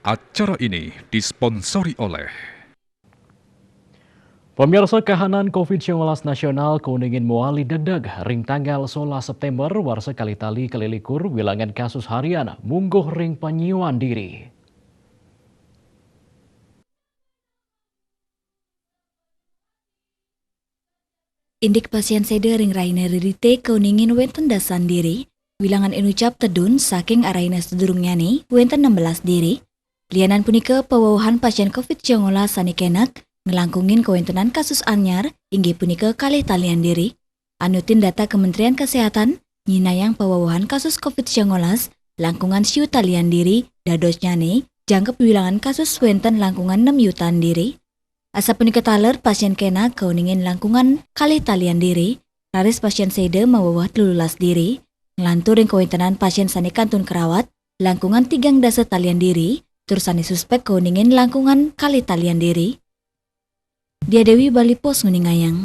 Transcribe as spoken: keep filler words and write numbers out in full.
Acara ini disponsori oleh Pemirsa, kahanan covid sembilan belas nasional kauningin muali dagdag ring tanggal sebelas September warsa kalih tali kalih likur, wilangan kasus harian mungguh ring panyiuan diri. Indik pasien séda ring rahina Ririté kauningin wénten dasan diri, wilangan inucap tedun saking arahina sadurungnyane wénten enam belas diri. Lianan punika, pawewehan pasien covid sembilan belas sane kenak nglangkungin kawéntenan kasus anyar inggih punika kalih talian diri. Anutin data Kementerian Kesehatan, nyinayang pawewehan kasus covid sembilan belas langkungan siu talian diri, dadosnyane jangkep wilangan kasus wénten langkungan enam yutan diri. Asapunika taler pasien kenak kauningin langkungan kalih talian diri, raris pasien séda maweweh telulas diri, nglantur ring kawéntenan pasien sane kantun karawat langkungan tigang dasa talian diri, tur sane suspek kauningin langkungan kalih talian diri. Dia Dewi, Bali Post, nguningayang.